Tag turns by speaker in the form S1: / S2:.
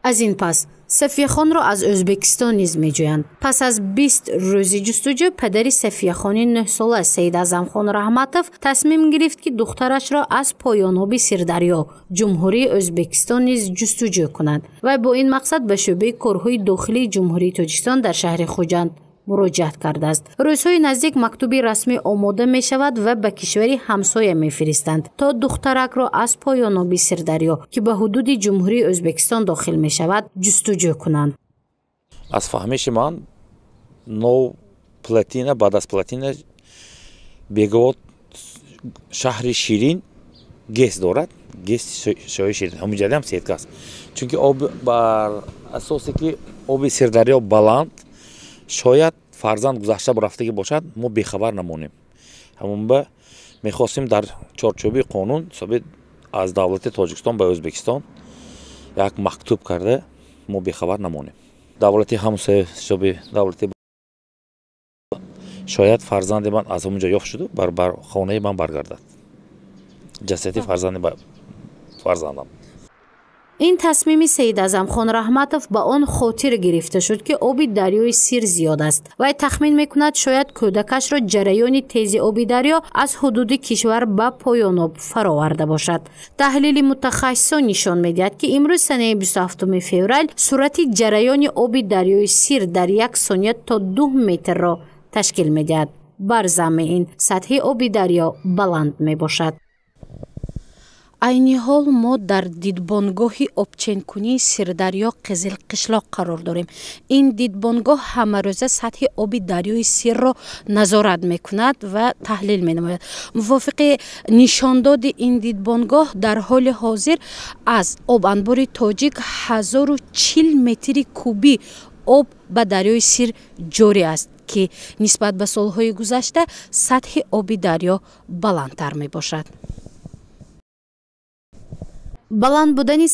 S1: Аз ин пас Сафияхонро аз Ӯзбекистон низ меҷӯянд. Пас аз 20 рӯзи ҷустуҷӯ падари Сафияхони 9-сола Саидазамхон Раҳматов тасмим гирифт, ки духтарашро аз поёноби Сирдарё, Ҷумҳурии Ӯзбекистон низ ҷустуҷӯ кунад. Вай бо ин мақсад ба шӯъбаи корҳои дохилии Ҷумҳурии Тоҷикистон дар шаҳри Хуҷанд муроҷиат кардааст. Рӯзҳои наздик мактуби расмӣ омода мешавад ва ба кишвари ҳамсоя мефиристанд, то духтаракро аз поёноби Сирдарё, ки ба ҳудуди Ҷумҳурии Ӯзбекистон дохил мешавад, ҷустуҷӯ кунанд.
S2: Аз фаҳмиши ман, нов плотина, баъд аз плотина Беговод, шаҳри Ширин ГЭС дорад, ГЭС шоҳи Ширин, ҳамунҷадаам сетка аст. Чунки об, бар асосе ки оби Сирдарё баланд, шояд фарзанд гузашта рафтагӣ бошад, мо бехабар намонем. Ҳамон ба мехостем дар чорчӯби қонун ҳисоби аз давлати Тоҷикистон ба Ӯзбекистон як мактуб карда, мо бехабар намонем. Давлати ҳамсоя ҳисоби давлати, шояд фарзанди ман аз ҳамон ҷо ёфт шуду бар хонаи ман баргардад ҷасади фарзанди фарзандам.
S1: Ин тасмими Саидазамхон Раҳматов ба он хотир гирифта шуд, ки оби дарёи Сир зиёд аст. Вай тахмин мекунад, шояд кӯдакашро ҷараёни тези оби дарё аз ҳудуди кишвар ба поёноб фароварда бошад. Таҳлили мутахассисон нишон медиҳад, ки имрӯз, санаи 27 феврал, суръати ҷараёни оби дарёи Сир дар як сония то 2 метрро ташкил медиҳад. Бар замми ин, сатҳи оби дарё баланд мебошад. Айни ҳол мо дар дидбонгоҳи обченкунии Сирдарё Қизилқишлоқ қарор дорем. Ин дидбонгоҳ ҳамарӯза сатҳи оби дарёи Сирро назорат мекунад ва таҳлил менамояд. Мувофиқи нишондоди ин дидбонгоҳ, дар ҳоли ҳозир аз обанбори Тоҷик 1040 метри кубӣ об ба дарёи Сир ҷорӣ аст, ки нисбат ба солҳои гузашта сатҳи оби дарё баландтар мебошад. Баланд будани